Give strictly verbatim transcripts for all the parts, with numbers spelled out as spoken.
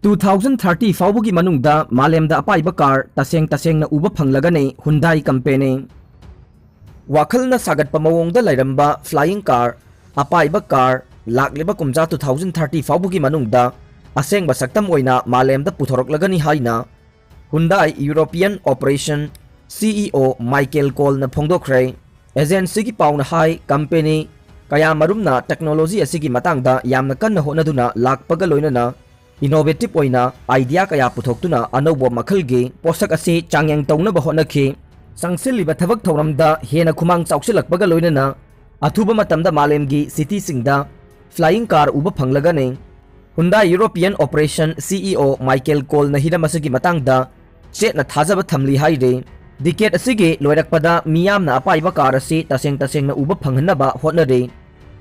Two thousand thirty ꯐꯥꯎꯕꯒꯤ ꯃꯅꯨꯡꯗ ꯃꯥꯂꯦꯝꯗ ꯑꯄꯥꯏꯕ ꯀꯥꯔ ꯇꯁꯦꯡ ꯇꯁꯦꯡꯅ ꯎꯕ ꯐꯪꯂꯒꯅꯤ ꯍꯨꯟꯗꯥꯏ ꯀꯝꯄꯦꯅꯤ꯫ ꯋꯥꯈꯜꯅ ꯁꯥꯒꯠꯄ ꯃꯑꯣꯡꯗ ꯂꯩꯔꯝꯕ ꯐ꯭ꯂꯥꯏꯌꯤꯡ ꯀꯥꯔ, ꯑꯄꯥꯏꯕ ꯀꯥꯔ, ꯂꯥꯛꯂꯤꯕ ꯀꯨꯝꯖꯥ two thousand thirty ꯐꯥꯎꯕꯒꯤ ꯃꯅꯨꯡꯗ ꯑꯁꯦꯡꯕ ꯁꯛꯇꯝ ꯑꯣꯏꯅ ꯃꯥꯂꯦꯝꯗ ꯄꯨꯊꯣꯔꯛꯂꯒꯅꯤ ꯍꯥꯏꯅ ꯍꯨꯟꯗꯥꯏ ꯌꯨꯔꯣꯄꯤꯌꯟ ꯑꯣꯄꯔꯦꯁꯟ CEO ꯃꯥꯏꯀꯦꯜ ꯀꯣꯜꯅ ꯐꯣꯡꯗꯣꯛꯈ꯭ꯔꯦ꯫ ꯑꯦꯖꯦꯟꯁꯤꯒꯤ ꯄꯥꯎꯅ ꯍꯥꯏ, ꯀꯝꯄꯦꯅꯤ ꯀꯌꯥꯃꯔꯨꯝꯅ ꯇꯦꯛꯅꯣꯂꯣꯖꯤ ꯑꯁꯤꯒꯤ ꯃꯇꯥꯡꯗ ꯌꯥꯝꯅ ꯀꯟꯅ ꯍꯣꯠꯅꯗꯨꯅ ꯂꯥꯛꯄꯒ ꯂꯣꯏꯅꯅ innovative ꯑꯣꯏꯅ idea ꯀꯌꯥ ꯄꯨꯊꯣꯛꯇꯨꯅ ꯑꯅꯧꯕ ꯃꯈꯜꯒꯤ ꯄꯣꯠꯁꯛ ꯑꯁꯤ ꯆꯥꯡꯌꯦꯡ ꯇꯧꯅꯕ ꯍꯣꯠꯅꯈꯤ꯫ ꯆꯪꯁꯤꯜꯂꯤꯕ ꯊꯕꯛ ꯊꯧꯔꯝꯗ ꯍꯦꯟꯅ ꯈꯨꯃꯥꯡ ꯆꯥꯎꯁꯤꯜꯂꯛꯄꯒ ꯂꯣꯏꯅꯅ ꯑꯊꯨꯕ ꯃꯇꯝꯗ ꯃꯥꯂꯦꯝꯒꯤ ꯁꯤꯇꯤꯁꯤꯡꯗ ꯐ꯭ꯂꯥꯏꯌꯤꯡ ꯀꯥꯔ ꯎꯕ ꯐꯪꯂꯒꯅꯤ꯫ ꯍꯨꯟꯗꯥꯏ ꯌꯨꯔꯣꯄꯤꯌꯟ ꯑꯣꯄꯔꯦꯁꯟ CEO ꯃꯥꯏꯀꯦꯜ ꯀꯣꯜꯅ ꯍꯤꯔꯝ ꯑꯁꯤꯒꯤ ꯃꯇꯥꯡꯗ ꯆꯦꯠꯅ ꯊꯥꯖꯕ ꯊꯝꯂꯤ ꯍꯥꯏꯔꯤ꯫ ꯗꯤꯀꯦꯠ ꯑꯁꯤꯒꯤ ꯂꯣꯏꯔꯛꯄꯗ ꯃꯤꯌꯥꯝꯅ ꯑꯄꯥꯏꯕ ꯀꯥꯔ ꯑꯁꯤ ꯇꯁꯦꯡ ꯇꯁꯦꯡꯅ ꯎꯕ ꯐꯪꯍꯟꯅꯕ ꯍꯣꯠꯅꯔꯤ꯫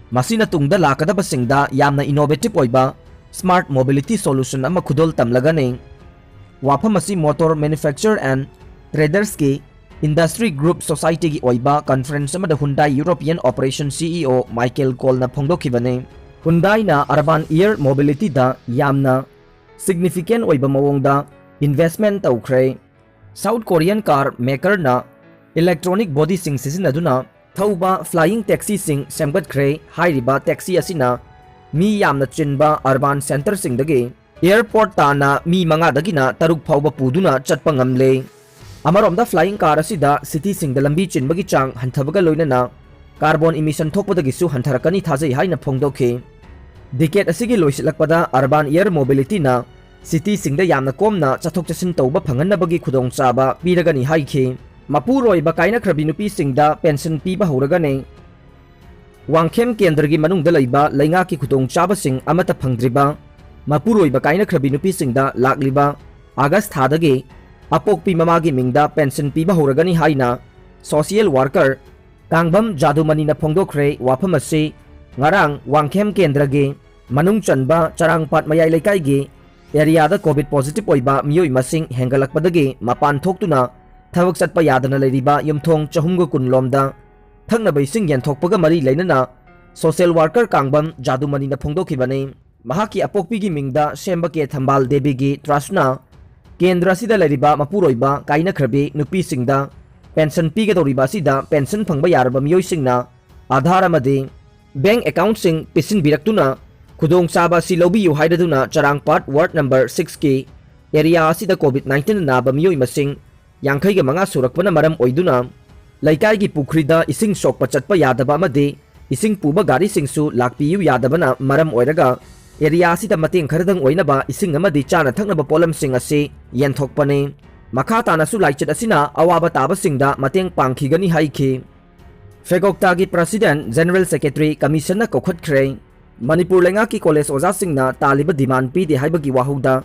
ꯃꯁꯤꯅ ꯇꯨꯡꯗ ꯂꯥꯛꯀꯗꯕꯁꯤꯡꯗ ꯌꯥꯝꯅ innovative ꯑꯣꯏꯕ smart mobility solution ꯑꯃ ꯈꯨꯗꯣꯜ ꯇꯝꯂꯒꯅꯤ꯫ ꯋꯥꯐꯝ ꯑꯁꯤ Motor Manufacturer and Tradersꯀꯤ Industry Group Societyꯒꯤ ꯑꯣꯏꯕ conference ꯑꯃꯗ Hyundai European operation CEO Michael ꯀꯣꯜꯅ ꯐꯣꯡꯗꯣꯛꯈꯤꯕꯅꯤ꯫ ꯍꯨꯟꯗꯥꯏꯅ urban air mobilityꯗ ꯌꯥꯝꯅ significant ꯑꯣꯏꯕ ꯃꯑꯣꯡꯗ investment ꯇꯧꯈ꯭ꯔꯦ꯫ South Korean car makerꯅ electronic bodyꯁꯤꯡ ꯁꯤꯖꯤꯟꯅꯗꯨꯅ ꯊꯧꯕ flying taxiꯁꯤꯡ ꯁꯦꯝꯒꯠꯈ꯭ꯔꯦ꯫ ꯍꯥꯏꯔꯤꯕ taxi ꯑꯁꯤꯅ ꯃꯤ ꯌꯥꯝꯅ ꯆꯤꯟꯕ urban centreꯁꯤꯡꯗꯒꯤ airport ꯇꯥꯟꯅ ꯃꯤ ꯃꯉꯥꯗꯒꯤꯅ ꯇꯔꯨꯛ ꯐꯥꯎꯕ ꯄꯨꯗꯨꯅ ꯆꯠꯄ ꯉꯝꯂꯦ꯫ ꯑꯃꯔꯣꯝꯗ flying car ꯑꯁꯤꯗ cityꯁꯤꯡꯗ ꯂꯝꯕꯤ ꯆꯤꯟꯕꯒꯤ ꯆꯥꯡ ꯍꯟꯊꯕꯒ ꯂꯣꯏꯅꯅ carbon emission ꯊꯣꯛꯄꯗꯒꯤꯁꯨ ꯍꯟꯊꯔꯛꯀꯅꯤ ꯊꯥꯖꯩ ꯍꯥꯏꯅ ꯐꯣꯡꯗꯣꯛꯈꯤ꯫ ꯗꯤꯀꯦꯠ ꯑꯁꯤꯒꯤ ꯂꯣꯏꯁꯤꯜꯂꯛꯄꯗ urban air mobilityꯅ cityꯁꯤꯡꯗ ꯌꯥꯝꯅ ꯀꯣꯝꯅ ꯆꯠꯊꯣꯛ ꯆꯠꯁꯤꯟ ꯇꯧꯕ ꯐꯪꯍꯟꯅꯕꯒꯤ ꯈꯨꯗꯣꯡꯆꯥꯕ ꯄꯤꯔꯒꯅꯤ ꯍꯥꯏꯈꯤ꯫ ꯃꯄꯨꯔꯣꯏꯕ ꯀꯥꯏꯅꯈ꯭ꯔꯕꯤ ꯅꯨꯄꯤꯁꯤꯡꯗ pension ꯄꯤꯕ ꯍꯧꯔꯒꯅꯤ꯫ ꯋꯥꯡꯈꯦꯝ ꯀꯦꯟꯗ꯭ꯔꯒꯤ ꯃꯅꯨꯡꯗ ꯂꯩꯕ ꯂꯩꯉꯥꯛꯀꯤ ꯈꯨꯗꯣꯡꯆꯥꯕꯁꯤꯡ ꯑꯃꯠꯇ ꯐꯪꯗ꯭ꯔꯤꯕ ꯃꯄꯨꯔꯣꯏꯕ ꯀꯥꯏꯅꯈ꯭ꯔꯕꯤ ꯅꯨꯄꯤꯁꯤꯡꯗ ꯂꯥꯛꯂꯤꯕ ꯑꯥꯒꯁ ꯊꯥꯗꯒꯤ ꯑꯄꯣꯛꯄꯤ ꯃꯃꯥꯒꯤ ꯃꯤꯡꯗ pension ꯄꯤꯕ ꯍꯧꯔꯒꯅꯤ ꯍꯥꯏꯅ social worker ꯀꯥꯡꯕꯝ ꯖꯥꯗꯨꯃꯅꯤꯅ ꯐꯣꯡꯗꯣꯛꯈ꯭ꯔꯦ꯫ ꯋꯥꯐꯝ ꯑꯁꯤ ꯉꯔꯥꯡ ꯋꯥꯡꯈꯦꯝ ꯀꯦꯟꯗ꯭ꯔꯒꯤ ꯃꯅꯨꯡ ꯆꯟꯕ ꯆꯔꯥꯡꯄꯥꯠ ꯃꯌꯥꯏ ꯂꯩꯀꯥꯏꯒꯤ areaꯗ COVID positive ꯑꯣꯏꯕ ꯃꯤꯑꯣꯏ ꯃꯁꯤꯡ ꯍꯦꯟꯒꯠꯂꯛꯄꯗꯒꯤ ꯃꯄꯥꯟ ꯊꯣꯛꯇꯨꯅ ꯊꯕꯛ ꯆꯠꯄ ꯌꯥꯗꯅ ꯂꯩꯔꯤꯕ ꯌꯨꯝꯊꯣꯡ ꯆꯍꯨꯝꯒ ꯀꯨꯟ ꯂꯣꯝꯗ ꯊꯛꯅꯕ ꯏꯁꯤꯡ ꯌꯦꯟꯊꯣꯛꯄꯒ ꯃꯔꯤ ꯂꯩꯅꯅ social worker ꯀꯥꯡꯕꯝ ꯖꯥꯗꯨꯃꯅꯤꯅ ꯐꯣꯡꯗꯣꯛꯈꯤꯕꯅꯤ꯫ ꯃꯍꯥꯛꯀꯤ ꯑꯄꯣꯛꯄꯤꯒꯤ ꯃꯤꯡꯗ ꯁꯦꯝꯕ ꯀꯦ ꯊꯝꯕꯥꯜ ꯗꯦꯕꯤꯒꯤ ꯇ꯭ꯔꯁꯅ ꯀꯦꯟꯗ꯭ꯔ ꯑꯁꯤꯗ ꯂꯩꯔꯤꯕ ꯃꯄꯨꯔꯣꯏꯕ ꯀꯥꯏꯅꯈ꯭ꯔꯕꯤ ꯅꯨꯄꯤꯁꯤꯡꯗ ꯄꯦꯟꯁꯟ ꯄꯤꯒꯗꯧꯔꯤꯕ ꯑꯁꯤꯗ ꯄꯦꯟꯁꯟ ꯐꯪꯕ ꯌꯥꯔꯕ ꯃꯤꯑꯣꯏꯁꯤꯡꯅ ꯑꯥꯙꯥꯔ ꯑꯃꯗꯤ ꯕꯦꯡ ꯑꯦꯀꯥꯎꯟꯠꯁꯤꯡ ꯄꯤꯁꯤꯟꯕꯤꯔꯛꯇꯨꯅ ꯈꯨꯗꯣꯡꯆꯥꯕ ꯑꯁꯤ ꯂꯧꯕꯤꯌꯨ ꯍꯥꯏꯔꯗꯨꯅ ꯆꯔꯥꯡꯄꯥꯠ ꯋꯥꯔꯗ ꯅꯝꯕꯔ ꯁꯤꯛꯁꯀꯤ ꯑꯦꯔꯤꯌꯥ ꯑꯁꯤꯗ ꯀꯣꯚꯤꯗ ꯅꯥꯏꯟꯇꯤꯟ ꯅꯥꯕ ꯃꯤꯑꯣꯏ ꯃꯁꯤꯡ ꯌꯥꯡꯈꯩꯒ ꯃꯉꯥ ꯁꯨꯔꯛꯄꯅ ꯃꯔꯝ ꯑꯣꯏꯗꯨꯅ ꯂꯩꯀꯥꯏꯒꯤ ꯄꯨꯈ꯭ꯔꯤꯗ ꯏꯁꯤꯡ ꯁꯣꯛꯄ ꯆꯠꯄ ꯌꯥꯗꯕ ꯑꯃꯗꯤ ꯏꯁꯤꯡ ꯄꯨꯕ ꯒꯥꯔꯤꯁꯤꯡꯁꯨ ꯂꯥꯛꯄꯤꯌꯨ ꯌꯥꯗꯕꯅ ꯃꯔꯝ ꯑꯣꯏꯔꯒ ꯑꯦꯔꯤꯌꯥ ꯑꯁꯤꯗ ꯃꯇꯦꯡ ꯈꯔꯗꯪ ꯑꯣꯏꯅꯕ ꯏꯁꯤꯡ ꯑꯃꯗꯤ ꯆꯥꯅ ꯊꯛꯅꯕ ꯄꯣꯠꯂꯝꯁꯤꯡ ꯑꯁꯤ ꯌꯦꯟꯊꯣꯛꯄꯅꯤ꯫ ꯃꯈꯥ ꯇꯥꯅꯁꯨ ꯂꯥꯏꯆꯠ ꯑꯁꯤꯅ ꯑꯋꯥꯕ ꯇꯥꯕꯁꯤꯡꯗ ꯃꯇꯦꯡ ꯄꯥꯡꯈꯤꯒꯅꯤ ꯍꯥꯏꯈꯤ꯫ ꯐꯦꯒꯣꯛꯇꯥꯒꯤ ꯄ꯭ꯔꯁꯤꯗꯦꯟꯠ ꯖꯦꯅꯔꯦꯜ ꯁꯦꯀ꯭ꯔꯦꯇꯔꯤ ꯀꯃꯤꯁꯟꯅ ꯀꯧꯈꯠꯈ꯭ꯔꯦ꯫ ꯃꯅꯤꯄꯨꯔ ꯂꯩꯉꯥꯛꯀꯤ ꯀꯣꯂꯦꯖ ꯑꯣꯖꯥꯁꯤꯡꯅ ꯇꯥꯜꯂꯤꯕ ꯗꯤꯃꯥꯟ ꯄꯤꯗꯦ ꯍꯥꯏꯕꯒꯤ ꯋꯥꯍꯧꯗ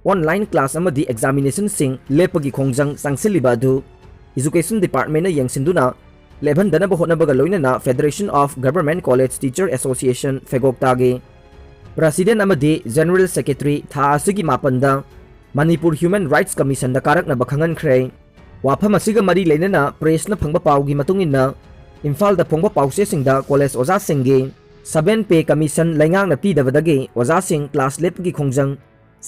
ꯑꯣꯟꯂꯥꯏꯟ ꯀ꯭ꯂꯥꯁ ꯑꯃꯗꯤ ꯑꯦꯛꯖꯥꯃꯤꯅꯦꯁꯟꯁꯤꯡ ꯂꯦꯞꯄꯒꯤ ꯈꯣꯡꯖꯪ ꯆꯪꯁꯤꯜꯂꯤꯕ ꯑꯗꯨ ꯏꯖꯨꯀꯦꯁꯟ ꯗꯤꯄꯥꯔꯠꯃꯦꯟꯅ ꯌꯦꯡꯁꯤꯟꯗꯨꯅ ꯂꯦꯞꯍꯟꯗꯅꯕ ꯍꯣꯠꯅꯕꯒ ꯂꯣꯏꯅꯅ federation of government college teacher association ꯐꯦꯒꯣꯛꯇꯥꯒꯤ ꯄ꯭ꯔꯁꯤꯗꯦꯟꯠ ꯑꯃꯗꯤ ꯖꯦꯅꯔꯦꯜ ꯁꯦꯀ꯭ꯔꯦꯇꯔꯤ ꯊꯥ ꯑꯁꯤꯒꯤ ꯃꯥꯄꯟꯗ ꯃꯅꯤꯄꯨꯔ ꯍ꯭ꯌꯨꯃꯦꯟ ꯔꯥꯏꯠꯁ ꯀꯃꯤꯁꯟꯗ ꯀꯥꯔꯛꯅꯕ ꯈꯪꯍꯟꯈ꯭ꯔꯦ꯫ ꯋꯥꯐꯝ ꯑꯁꯤꯒ ꯃꯔꯤ ꯂꯩꯅꯅ ꯄ꯭ꯔꯦꯁꯅ ꯐꯪꯕ ꯄꯥꯎꯒꯤ ꯃꯇꯨꯡ ꯏꯟꯅ ꯏꯝꯐꯥꯜꯗ ꯐꯣꯡꯕ ꯄꯥꯎꯆꯦꯁꯤꯡꯗ ꯀꯣꯂꯦꯖ ꯑꯣꯖꯥꯁꯤꯡꯒꯤ ꯁꯚꯦꯟ ꯄꯦ ꯀꯃꯤꯁꯟ ꯂꯩꯉꯥꯛꯅ ꯄꯤꯗꯕꯗꯒꯤ ꯑꯣꯖꯥꯁꯤꯡ ꯀ꯭ꯂꯥꯁ ꯂꯦꯞꯄꯒꯤ ꯈꯣꯡꯖꯪ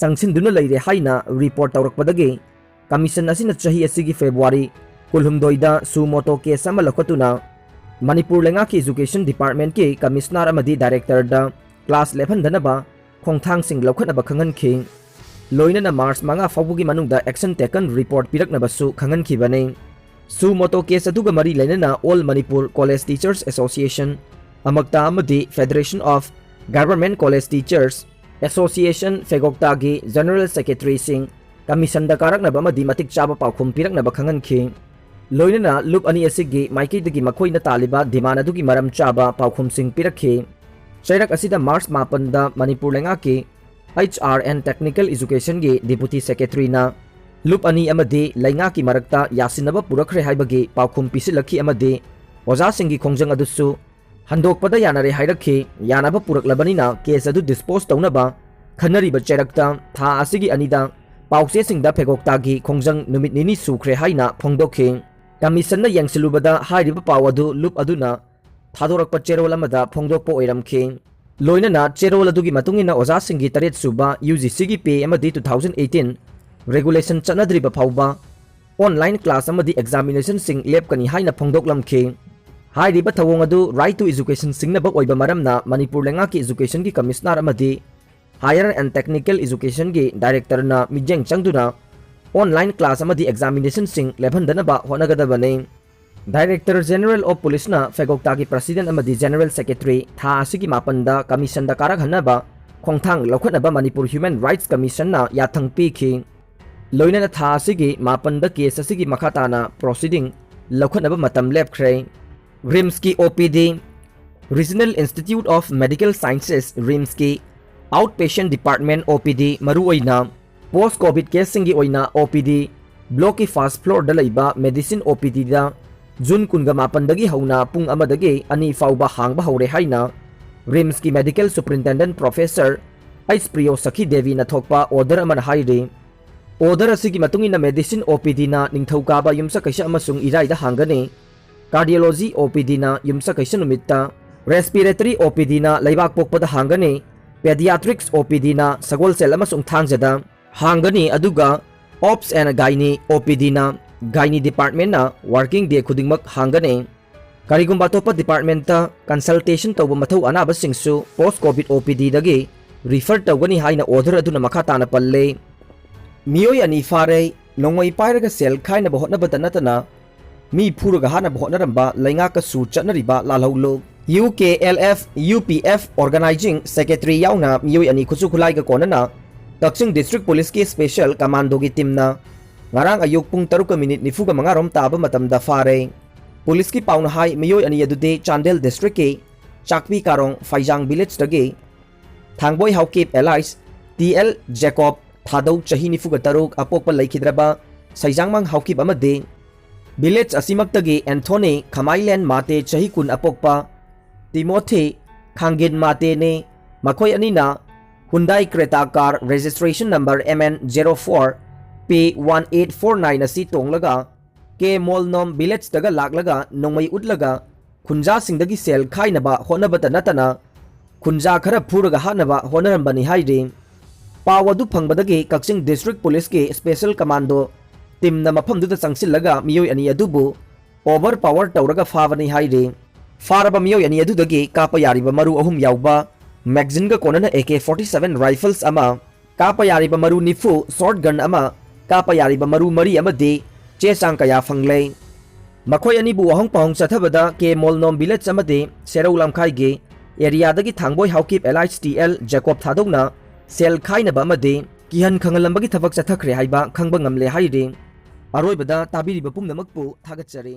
ꯆꯪꯁꯤꯟꯗꯨꯅ ꯂꯩꯔꯦ ꯍꯥꯏꯅ ꯔꯤꯄꯣꯔꯠ ꯇꯧꯔꯛꯄꯗꯒꯤ ꯀꯃꯤꯁꯟ ꯑꯁꯤꯅ ꯆꯍꯤ ꯑꯁꯤꯒꯤ ꯐꯦꯕ꯭ꯔꯨꯋꯥꯔꯤ ꯀꯨꯟꯍꯨꯝꯗꯣꯏꯗ ꯁꯨ ꯃꯣꯇꯣ ꯀꯦꯁ ꯑꯃ ꯂꯧꯈꯠꯇꯨꯅ ꯃꯅꯤꯄꯨꯔ ꯂꯩꯉꯥꯛꯀꯤ ꯏꯖꯨꯀꯦꯁꯟ ꯗꯤꯄꯥꯔꯠꯃꯦꯟꯠꯀꯤ ꯀꯃꯤꯁꯅꯔ ꯑꯃꯗꯤ ꯗꯥꯏꯔꯦꯛꯇꯔꯗ ꯀ꯭ꯂꯥꯁ ꯂꯦꯞꯍꯟꯗꯅꯕ ꯈꯣꯡꯊꯥꯡꯁꯤꯡ ꯂꯧꯈꯠꯅꯕ ꯈꯪꯍꯟꯈꯤ꯫ ꯂꯣꯏꯅꯅ ꯃꯥꯔꯆ ꯃꯉꯥ ꯐꯥꯎꯕꯒꯤ ꯃꯅꯨꯡꯗ action taken report ꯄꯤꯔꯛꯅꯕꯁꯨ ꯈꯪꯍꯟꯈꯤꯕꯅꯤ꯫ ꯁꯨ ꯃꯣꯇꯣ ꯀꯦꯁ ꯑꯗꯨꯒ ꯃꯔꯤ ꯂꯩꯅꯅ all Manipur college teachers association, ꯑꯃꯛꯇꯥ ꯑꯃꯗꯤ federation of government college teachers association ꯐꯦꯒꯣꯛꯇꯥꯒꯤ ꯖꯦꯅꯔꯦꯜ ꯁꯦꯀ꯭ꯔꯦꯇꯔꯤꯁꯤꯡ ꯀꯃꯤꯁꯟꯗ ꯀꯥꯔꯛꯅꯕ ꯑꯃꯗꯤ ꯃꯇꯤꯛ ꯆꯥꯕ ꯄꯥꯎꯈꯨꯝ ꯄꯤꯔꯛꯅꯕ ꯈꯪꯍꯟꯈꯤ꯫ ꯂꯣꯏꯅꯅ ꯂꯨꯞ ꯑꯅꯤ ꯑꯁꯤꯒꯤ ꯃꯥꯏꯀꯩꯗꯒꯤ ꯃꯈꯣꯏꯅ ꯇꯥꯜꯂꯤꯕ ꯗꯤꯃꯥꯟ ꯑꯗꯨꯒꯤ ꯃꯔꯝ ꯆꯥꯕ ꯄꯥꯎꯈꯨꯝꯁꯤꯡ ꯄꯤꯔꯛꯈꯤ꯫ ꯆꯩꯔꯛ ꯑꯁꯤꯗ ꯃꯥꯔꯆ ꯃꯥꯄꯟꯗ ꯃꯅꯤꯄꯨꯔ ꯂꯩꯉꯥꯛꯀꯤ ꯍꯩꯆ ꯑꯥꯔ ꯑꯦꯟ ꯇꯦꯛꯅꯤꯀꯦꯜ ꯏꯖꯨꯀꯦꯁꯟꯒꯤ ꯗꯤꯄꯨꯇꯤ ꯁꯦꯀ꯭ꯔꯦꯇꯔꯤꯅ ꯂꯨꯞ ꯑꯅꯤ ꯑꯃꯗꯤ ꯂꯩꯉꯥꯛꯀꯤ ꯃꯔꯛꯇ ꯌꯥꯁꯤꯟꯅꯕ ꯄꯨꯔꯛꯈ꯭ꯔꯦ ꯍꯥꯏꯕꯒꯤ ꯄꯥꯎꯈꯨꯝ ꯄꯤꯁꯤꯜꯂꯛꯈꯤ ꯑꯃꯗꯤ ꯑꯣꯖꯥꯁꯤꯡꯒꯤ ꯈꯣꯡꯖꯪ ꯑꯗꯨꯁꯨ ꯍꯟꯗꯣꯛꯄꯗ ꯌꯥꯅꯔꯦ ꯍꯥꯏꯔꯛꯈꯤ꯫ ꯌꯥꯅꯕ ꯄꯨꯔꯛꯂꯕꯅꯤꯅ ꯀꯦꯁ ꯑꯗꯨ ꯗꯤꯁꯄꯣꯖ ꯇꯧꯅꯕ ꯈꯟꯅꯔꯤꯕ ꯆꯩꯔꯛꯇ ꯊꯥ ꯑꯁꯤꯒꯤ ꯑꯅꯤꯗ ꯄꯥꯎꯆꯦꯁꯤꯡꯗ ꯐꯦꯒꯣꯛꯇꯥꯒꯤ ꯈꯣꯡꯖꯪ ꯅꯨꯃꯤꯠ ꯅꯤꯅꯤ ꯁꯨꯈ꯭ꯔꯦ ꯍꯥꯏꯅ ꯐꯣꯡꯗꯣꯛꯈꯤ꯫ ꯀꯃꯤꯁꯟꯅ ꯌꯦꯡꯁꯤꯜꯂꯨꯕꯗ ꯍꯥꯏꯔꯤꯕ ꯄꯥꯎ ꯑꯗꯨ ꯂꯨꯞ ꯑꯗꯨꯅ ꯊꯥꯗꯣꯔꯛꯄ ꯆꯦꯔꯣꯜ ꯑꯃꯗ ꯐꯣꯡꯗꯣꯛꯄ ꯑꯣꯏꯔꯝꯈꯤ꯫ ꯂꯣꯏꯅꯅ ꯆꯦꯔꯣꯜ ꯑꯗꯨꯒꯤ ꯃꯇꯨꯡ ꯏꯟꯅ ꯑꯣꯖꯥꯁꯤꯡꯒꯤ ꯇꯔꯦꯠ ꯁꯨꯕ ꯌꯨ ꯖꯤ ꯁꯤꯒꯤ ꯄꯦ ꯑꯃꯗꯤ two thousand eighteen regulation ꯆꯠꯅꯗ꯭ꯔꯤꯕ ꯐꯥꯎꯕ online class ꯑꯃꯗꯤ examinationꯁꯤꯡ ꯂꯦꯞꯀꯅꯤ ꯍꯥꯏꯅ ꯐꯣꯡꯗꯣꯛꯂꯝꯈꯤ꯫ ꯍꯥꯏꯔꯤꯕ ꯊꯧꯑꯣꯡ ꯑꯗꯨ Right to Education ꯁꯤꯡꯅꯕ ꯑꯣꯏꯕ ꯃꯔꯝꯅ ꯃꯅꯤꯄꯨꯔ ꯂꯩꯉꯥꯛꯀꯤ Educationꯒꯤ Commissioner ꯑꯃꯗꯤ Higher and Technical Educationꯒꯤ Directorꯅ ꯃꯤꯠꯌꯦꯡ ꯆꯪꯗꯨꯅ online class ꯑꯃꯗꯤ examinationꯁꯤꯡ ꯂꯦꯞꯍꯟꯗꯅꯕ ꯍꯣꯠꯅꯒꯗꯕꯅꯤ꯫ Director General of Policeꯅ ꯐꯦꯒꯣꯛꯇꯥꯒꯤ President ꯑꯃꯗꯤ General Secretary ꯊꯥ ꯑꯁꯤꯒꯤ ꯃꯥꯄꯟꯗ Commissionꯗ ꯀꯥꯔꯛꯍꯟꯅꯕ ꯈꯣꯡꯊꯥꯡ ꯂꯧꯈꯠꯅꯕ ꯃꯅꯤꯄꯨꯔ Human Rights Commissionꯅ ꯌꯥꯊꯪ ꯄꯤꯈꯤ꯫ ꯂꯣꯏꯅꯅ ꯊꯥ ꯑꯁꯤꯒꯤ ꯃꯥꯄꯟꯗ case ꯑꯁꯤꯒꯤ ꯃꯈꯥ ꯇꯥꯅ proceeding ꯂꯧꯈꯠꯅꯕ ꯃꯇꯝ ꯂꯦꯞꯈ꯭ꯔꯦ꯫ RIMSꯀꯤ O P D, Regional Institute of Medical Sciences, RIMSꯀꯤ Outpatient Department O P D, ꯃꯔꯨꯑꯣꯏꯅ post COVID caseꯁꯤꯡꯒꯤ ꯑꯣꯏꯅ O P D, blockꯀꯤ first floorꯗ ꯂꯩꯕ medicine O P Dꯗ June ꯀꯨꯟꯒ ꯃꯥꯄꯟꯗꯒꯤ ꯍꯧꯅ ꯄꯨꯡ ꯑꯃꯗꯒꯤ ꯑꯅꯤ ꯐꯥꯎꯕ ꯍꯥꯡꯕ ꯍꯧꯔꯦ ꯍꯥꯏꯅ RIMSꯀꯤ Medical Superintendent Professor H Priyo Sakhi Deviꯅ ꯊꯣꯛꯄ order ꯑꯃꯅ ꯍꯥꯏꯔꯤ꯫ Order ꯑꯁꯤꯒꯤ ꯃꯇꯨꯡ ꯏꯟꯅ medicine O P Dꯅ ꯅꯤꯡꯊꯧꯀꯥꯕ, ꯌꯨꯝꯁꯀꯩꯁ ꯑꯃꯁꯨꯡ ꯏꯔꯥꯏꯗ ꯍꯥꯡꯒꯅꯤ꯫ Cardiology O P Dꯅ ꯌꯨꯝꯁꯀꯩꯁ ꯅꯨꯃꯤꯠꯇ, Respiratory O P Dꯅ ꯂꯩꯕꯥꯛ ꯄꯣꯛꯄꯗ ꯍꯥꯡꯒꯅꯤ, Pediatrics O P Dꯅ ꯁꯒꯣꯜꯁꯦꯜ ꯑꯃꯁꯨꯡ ꯊꯥꯡꯖꯗ ꯍꯥꯡꯒꯅꯤ, ꯑꯗꯨꯒ Obs and Gynae O P Dꯅ, Gynae Departmentꯅ working day ꯈꯨꯗꯤꯡꯃꯛ ꯍꯥꯡꯒꯅꯤ꯫ ꯀꯔꯤꯒꯨꯝꯕ ꯑꯇꯣꯞꯄ departmentꯇ consultation ꯇꯧꯕ ꯃꯊꯧ ꯑꯅꯥꯕꯁꯤꯡꯁꯨ post COVID O P Dꯗꯒꯤ refer ꯇꯧꯒꯅꯤ ꯍꯥꯏꯅ order ꯑꯗꯨꯅ ꯃꯈꯥ ꯇꯥꯅ ꯄꯜꯂꯤ꯫ ꯃꯤꯑꯣꯏ ꯑꯅꯤ ꯐꯥꯔꯦ꯫ ꯅꯣꯡꯃꯩ ꯄꯥꯏꯔꯒ ꯁꯦꯜ ꯈꯥꯏꯅꯕ ꯍꯣꯠꯅꯕꯗ ꯅꯠꯇꯅ ꯃꯤ ꯐꯨꯔꯒ ꯍꯥꯠꯅꯕ ꯍꯣꯠꯅꯔꯝꯕ ꯂꯩꯉꯥꯛꯀꯁꯨ ꯆꯠꯅꯔꯤꯕ ꯂꯥꯜꯍꯧꯂꯨ꯫ U K L F, U P F organizing secretary ꯌꯥꯎꯅ ꯃꯤꯑꯣꯏ ꯑꯅꯤ ꯈꯨꯠꯁꯨ ꯈꯨꯠꯂꯥꯏꯒ ꯀꯣꯟꯅꯅ ꯀꯛꯆꯤꯡ district policeꯀꯤ special commandoꯒꯤ teamꯅ ꯉꯔꯥꯡ ꯑꯌꯨꯛ ꯄꯨꯡ ꯇꯔꯨꯛꯀ minute ꯅꯤꯐꯨꯒ ꯃꯉꯥ ꯔꯣꯝ ꯇꯥꯕ ꯃꯇꯝꯗ ꯐꯥꯔꯦ꯫ Policeꯀꯤ ꯄꯥꯎꯅ ꯍꯥꯏ, ꯃꯤꯑꯣꯏ ꯑꯅꯤ ꯑꯗꯨꯗꯤ ꯆꯥꯟꯗꯦꯜ districtꯀꯤ ꯆꯥꯛꯄꯤ ꯀꯥꯔꯣꯡ ꯐꯩꯖꯥꯡ villageꯇꯒꯤ ꯊꯥꯡꯕꯣꯏ Haokip alias T L Jacob ꯊꯥꯗꯧ ꯆꯍꯤ ꯅꯤꯐꯨꯒ ꯇꯔꯨꯛ ꯑꯄꯣꯛꯄ ꯂꯩꯈꯤꯗ꯭ꯔꯕ ꯁꯩꯖꯥꯡꯃꯥꯡ ꯍꯥꯎꯀꯤꯞ ꯑꯃꯗꯤ village ꯑꯁꯤꯃꯛꯇꯒꯤ Anthony ꯈꯃꯥꯏꯂꯦꯟ ꯃꯥꯇꯦ ꯆꯍꯤ ꯀꯨꯟ ꯑꯄꯣꯛꯄ Timothy ꯈꯥꯡꯒꯤꯟ ꯃꯥꯇꯦꯅꯤ꯫ ꯃꯈꯣꯏ ꯑꯅꯤꯅ Hyundai Creta car registration number M N zero four P one eight four nine ꯑꯁꯤ ꯇꯣꯡꯂꯒ K ꯃꯣꯜꯅꯣꯝ villageꯇꯒ ꯂꯥꯛꯂꯒ ꯅꯣꯡꯃꯩ ꯎꯠꯂꯒ ꯈꯨꯟꯖꯥꯁꯤꯡꯗꯒꯤ ꯁꯦꯜ ꯈꯥꯏꯅꯕ ꯍꯣꯠꯅꯕꯇ ꯅꯠꯇꯅ ꯈꯨꯟꯖꯥ ꯈꯔ ꯐꯨꯔꯒ ꯍꯥꯠꯅꯕ ꯍꯣꯠꯅꯔꯝꯕꯅꯤ ꯍꯥꯏꯔꯤ꯫ ꯄꯥꯎ ꯑꯗꯨ ꯐꯪꯕꯗꯒꯤ ꯀꯛꯆꯤꯡ District Police ꯀꯤ Special Commando team ꯅ ꯃꯐꯝꯗꯨꯗ ꯆꯪꯁꯤꯜꯂꯒ ꯃꯤꯑꯣꯏ ꯑꯅꯤ ꯑꯗꯨꯕꯨ overpower ꯇꯧꯔꯒ ꯐꯥꯕꯅꯤ ꯍꯥꯏꯔꯤ꯫ ꯐꯥꯔꯕ ꯃꯤꯑꯣꯏ ꯑꯅꯤ ꯑꯗꯨꯗꯒꯤ ꯀꯥꯞꯄ ꯌꯥꯔꯤꯕ ꯃꯔꯨ ꯑꯍꯨꯝ ꯌꯥꯎꯕ magazine ꯒ ꯀꯣꯟꯅꯅ A K forty seven rifles ꯑꯃ, ꯀꯥꯞꯄ ꯌꯥꯔꯤꯕ ꯃꯔꯨ ꯅꯤꯐꯨ short gun ꯑꯃ, ꯀꯥꯞꯄ ꯌꯥꯔꯤꯕ ꯃꯔꯨ ꯃꯔꯤ ꯑꯃꯗꯤ ꯆꯦ ꯆꯥꯡ ꯀꯌꯥ ꯐꯪꯂꯦ꯫ ꯃꯈꯣꯏ ꯑꯅꯤꯕꯨ ꯋꯥꯍꯪ ꯄꯥꯎꯍꯪ ꯆꯠꯊꯕꯗ ꯀꯦ ꯃꯣꯜꯅꯣꯝ village ꯑꯃꯗꯤ ꯁꯦꯔꯧ ꯂꯝꯈꯥꯏꯒꯤ area ꯗꯒꯤ ꯊꯥꯡꯕꯣꯏ Haokip alias T L Jacob ꯊꯥꯗꯣꯛꯅ ꯁꯦꯜ ꯈꯥꯏꯅꯕ ꯑꯃꯗꯤ ꯀꯤꯍꯟ ꯈꯪꯍꯜꯂꯝꯕꯒꯤ ꯊꯕꯛ ꯆꯠꯊꯈ꯭ꯔꯦ ꯍꯥꯏꯕ ꯈꯪꯕ ꯉꯝꯂꯦ ꯍꯥꯏꯔꯤ꯫ ꯑꯔꯣꯏꯕꯗ ꯇꯥꯕꯤꯔꯤꯕ ꯄꯨꯝꯅꯃꯛꯄꯨ ꯊꯥꯒꯠꯆꯔꯤ꯫